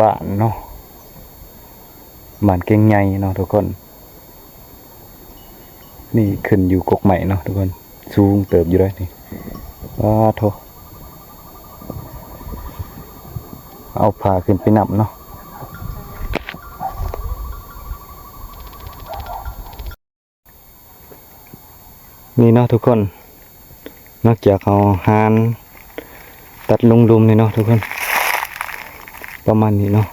ບ້ານເນາະ, ບ້ານແກ້ງໃຫຍ່ເນາະທຸກຄົນ. ນີ້ຂຶ້ນຢູ່ກົກໄມ້ເນາະທຸກຄົນ, ສູງເຕີບຢູ່ເດ້ນີ້. ປາໂທ້ ເອົາຜ້າຂຶ້ນໄປນຳເນາະ. ນີ້ເນາະທຸກຄົນ, ນອກຈາກເຮົາຫານຕັດລົງລຸ່ມນີ້ເນາະທຸກຄົນ, ປະມານນີ້ເນາະ.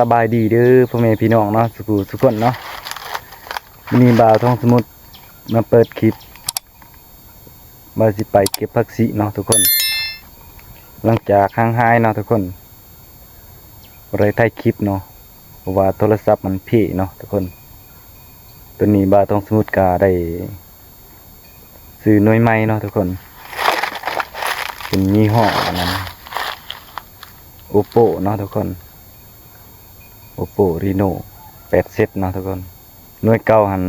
ສະບາຍດີເດີພໍ່ແມ່ພີ່ນ້ອງເນາະ ສູ່ຜູ້ສູ່ຄົນເນາະ. ມື້ນີ້ບ່າວທອງສະໝຸດມາເປີດຄລິບ ວ່າຊິໄປເກັບຜັກຊີເນາະທຸກຄົນ. ຫຼັງຈາກຫ່າງຫາຍເນາະທຸກຄົນ, ບໍ່ໄດ້ຖ່າຍຄລິບເນາະ ເພາະວ່າໂທລະສັບມັນເພເນາະທຸກຄົນ. ຕອນນີ້ບ່າວທອງສະໝຸດກະໄດ້ຊື້ໜ່ວຍໃໝ່ເນາະທຸກຄົນ, ເປັນຍີ່ຫໍ້ອັນນັ້ນ ໂອໂປເນາະທຸກຄົນ, ໂອໂປ ເຣໂນ ແປດເຊັດເນາະທຸກຄົນ. ໜ່ວຍເກົ່າຫັ້ນ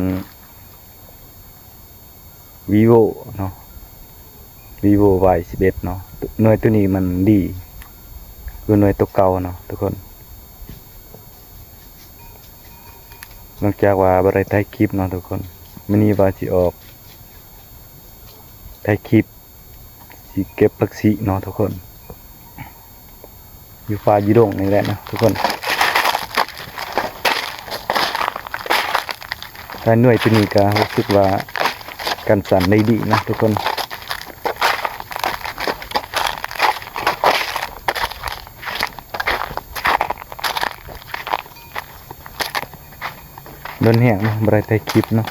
ວີໂວເນາະ, ວີໂວ ວາຍສິບເອັດເນາະ. ໜ່ວຍໂຕນີ້ມັນດີກວ່າໜ່ວຍໂຕເກົ່າເນາະທຸກຄົນ. ຫຼັງຈາກວ່າບໍ່ໄດ້ຖ່າຍຄລິບເນາະທຸກຄົນ, ມື້ນີ້ວ່າຊິອອກຖ່າຍຄລິບ ຊິເກັບຜັກຊີເນາະທຸກຄົນ, ຢູ່ປ່າຢູ່ດົງນີ້ແຫຼະເນາະທຸກຄົນ. ຖ້າໜ່ວຍໂຕນີ້ກະຮູ້ສຶກວ່າກັນສັ່ນໄດ້ດີເນາະທຸກຄົນ. ດົນແຮງເນາະ ບໍ່ໄດ້ຖ່າຍຄລິບເນາະ.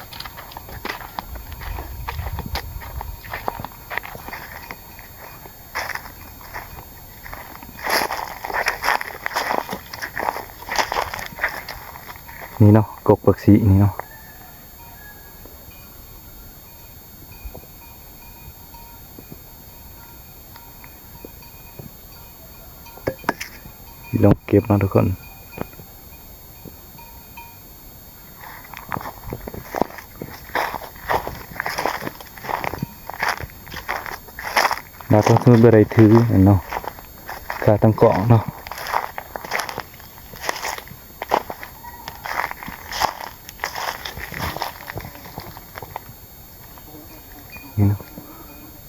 ນີ້ເນາະ ກົກຜັກຊີນີ້ເນາະ. ລົງເກັບເນາະທຸກຄົນ. ບ່າວທອງສະໝຸດບໍ່ໄດ້ຖືເນາະ ຂາຕັ້ງກ້ອງເນາະ. ນີ້ເນາະ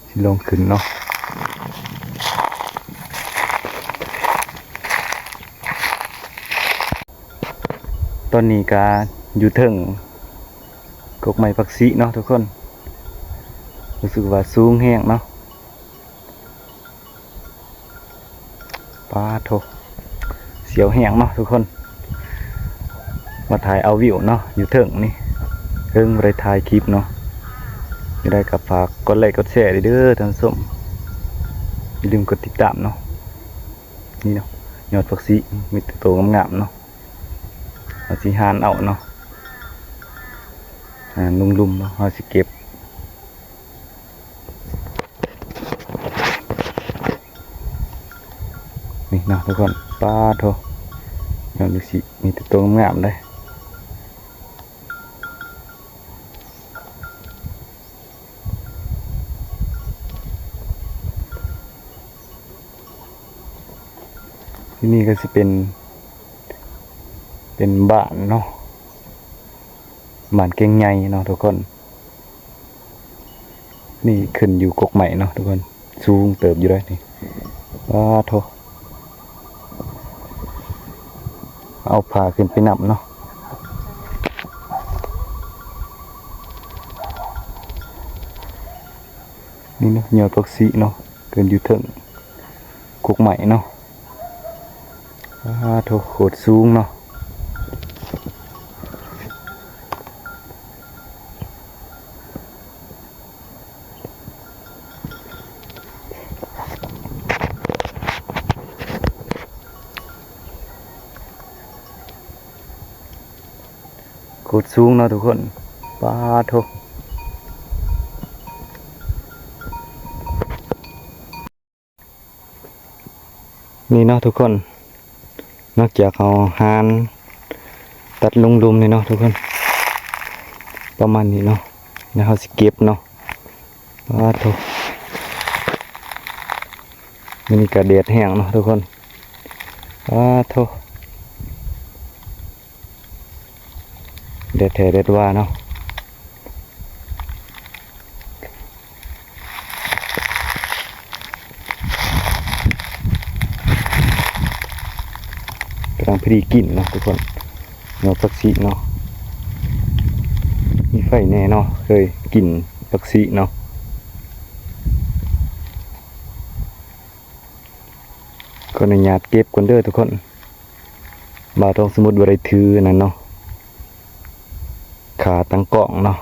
ຊິລອງຂຶ້ນເນາະ. ຕອນນີ້ກະຢູ່ເທິງກົກໄມ້ຜັກຊີເນາະທຸກຄົນ, ຮູ້ສຶກວ່າສູງແຮງເນາະ. ປາໂທ້ ສຽວແຮງເນາະທຸກຄົນ, ມາຖ່າຍເອົາວິວເນາະ ຢູ່ເທິງນີ້. ເຖິງບໍ່ໄດ້ຖ່າຍຄລິບເນາະ, ຈັ່ງໃດກໍຝາກກົດໄລກົດແຊເດີທ່ານຜູ້ຊົມ, ຢ່າລືມກົດຕິດຕາມເນາະ. ນີ້ເນາະ ຍອດຜັກຊີ ມີແຕ່ໂຕງາມໆເນາະ, ເຮົາຊິຫານເອົາເນາະ. ຫານລຸ່ມໆເນາະ ເຮົາຊິເກັບ. ນີ້ເນາະທຸກຄົນ, ປາໂທ້ ຍອດຜັກຊີ ມີແຕ່ໂຕງາມໆເດ້. ທີ່ນີ້ກໍຊິເປັນ ເປັນບ້ານເນາະ, ບ້ານແກ້ງໃຫຍ່ເນາະທຸກຄົນ. ນີ້ຂຶ້ນຢູ່ກົກໄມ້ເນາະທຸກຄົນ, ສູງເຕີບຢູ່ເດ້ນີ້. ປາໂທ້ ເອົາຜ້າຂຶ້ນໄປນຳເນາະ. ນີ້ເນາະ ຍອດຜັກຊີເນາະ, ຂຶ້ນຢູ່ເທິງກົກໄມ້ເນາະ. ປາໂທ້ ໂຄດສູງເນາະ. ນີ້ເນາະ ໂຄດສູງເນາະທຸກຄົນ. ປາໂທ້ ນີ້ເນາະທຸກຄົນ ນອກຈາກເຮົາຫານຕັດລົງລຸ່ມນີ້ເນາະທຸກຄົນ ປະມານນີ້ເນາະ ແລ້ວເຮົາຊິເກັບເນາະ. ປາໂທ້ ມື້ນີ້ກະແດດແຮງເນາະທຸກຄົນ. ປາໂທ້ ແດດແທ້ແດດວ່າເນາະ. ກຳລັງພໍດີກິນເນາະທຸກຄົນ ຍອດຜັກຊີເນາະ ມີໄຟແດ່ເນາະ ເຄີຍກິນຜັກຊີເນາະ. ຂໍອະນຸຍາດເກັບກ່ອນເດີທຸກຄົນ. ບ່າວທອງສະໝຸດບໍ່ໄດ້ຖືອັນນັ້ນເນາະ ຂາຕັ້ງກ້ອງເນາະ.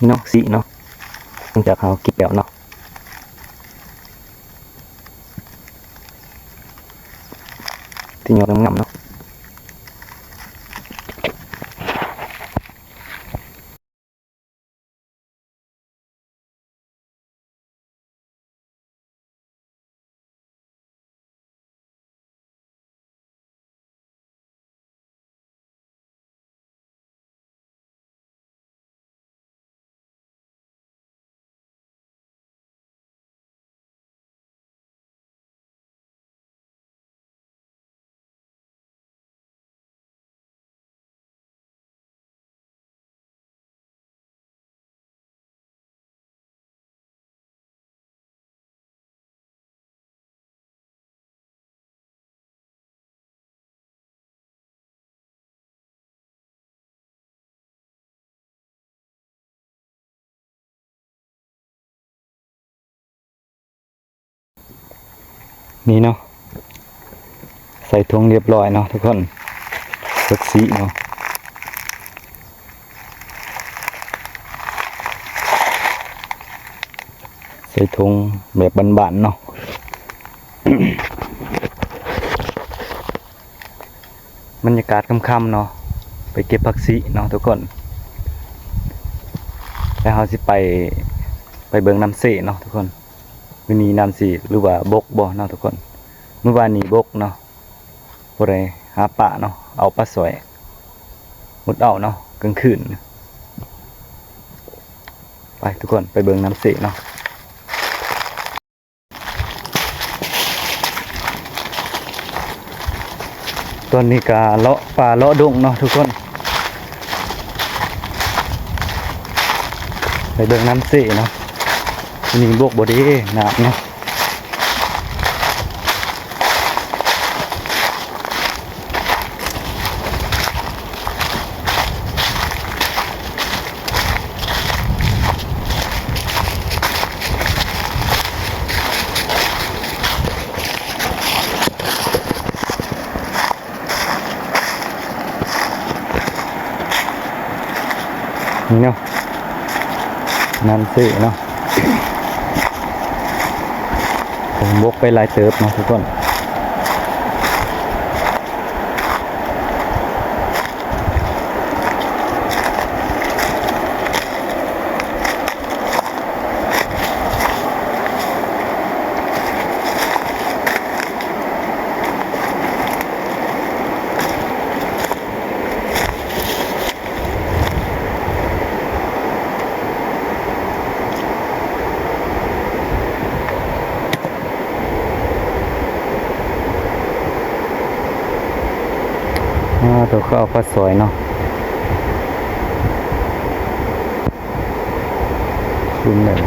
ເນາະ ສີເນາະ ຫຼັງຈາກເຮົາເກັບແລ້ວເນາະ ທີ່ຍອດງາມໆເນາະ. ນີ້ເນາະ ໃສ່ຖົງຮຽບຮ້ອຍເນາະທຸກຄົນ ຈັກສີເນາະ ໃສ່ຖົງແບບບ້ານໆເນາະ. ບັນຍາກາດຄ່ຳໆເນາະ ໄປເກັບຜັກຊີເນາະທຸກຄົນ ແລ້ວເຮົາຊິໄປ ໄປເບິ່ງນ້ຳເຊເນາະທຸກຄົນ. ມື້ນີ້ນ້ຳຊິ ຫຼືວ່າບົກບໍ່ເນາະທຸກຄົນ. ມື້ວານນີ້ບົກເນາະ ບໍ່ໄດ້ຫາປາເນາະ ເອົາປາສອຍ ມຸດເອົາເນາະກາງຄືນ. ໄປທຸກຄົນ ໄປເບິ່ງນ້ຳເຊເນາະ. ຕອນນີ້ກະເລາະປ່າເລາະດົງເນາະທຸກຄົນ ໄປເບິ່ງນ້ຳເຊເນາະ. ນີ້ບົກບໍ່ເດ້ ນ້ຳເນາະ. ນີ້ເນາະ ນ້ຳເຊເນາະ ບົກໄປຫຼາຍເຕີບເນາະທຸກຄົນ. ອ່າ ໂຕເຂົາເອົາປາສອຍເນາະ ຄືແມ່ນ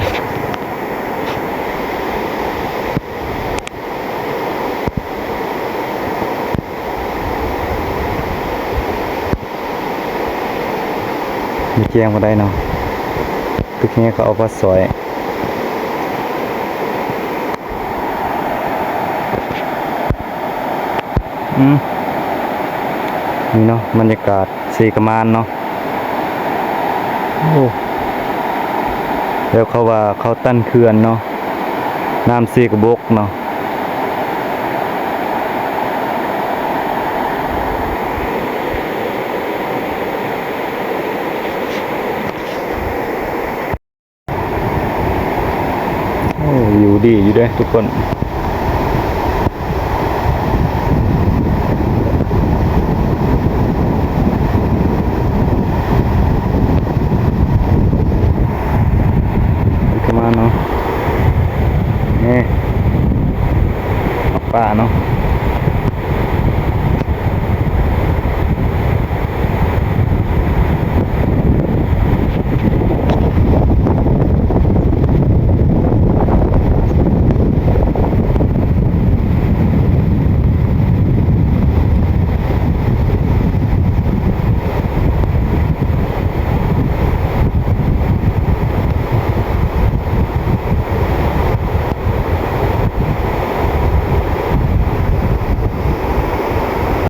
ມີແຈ້ງບໍ່ໄດ້ເນາະ ຕຶກແຮງເຂົາເອົາປາສອຍ. ອືມ ນີ້ເນາະ ບັນຍາກາດເຊກະມານເນາະ. ໂອ້ ແລ້ວເຂົາວ່າເຂົາຕັນເຂື່ອນເນາະ ນ້ຳເຊກະບົກເນາະ. ໂອ້ ວິວດີຢູ່ເດ້ທຸກຄົນ ເຂົ້າມາເນາະ ນີ້ ປ່າເນາະ.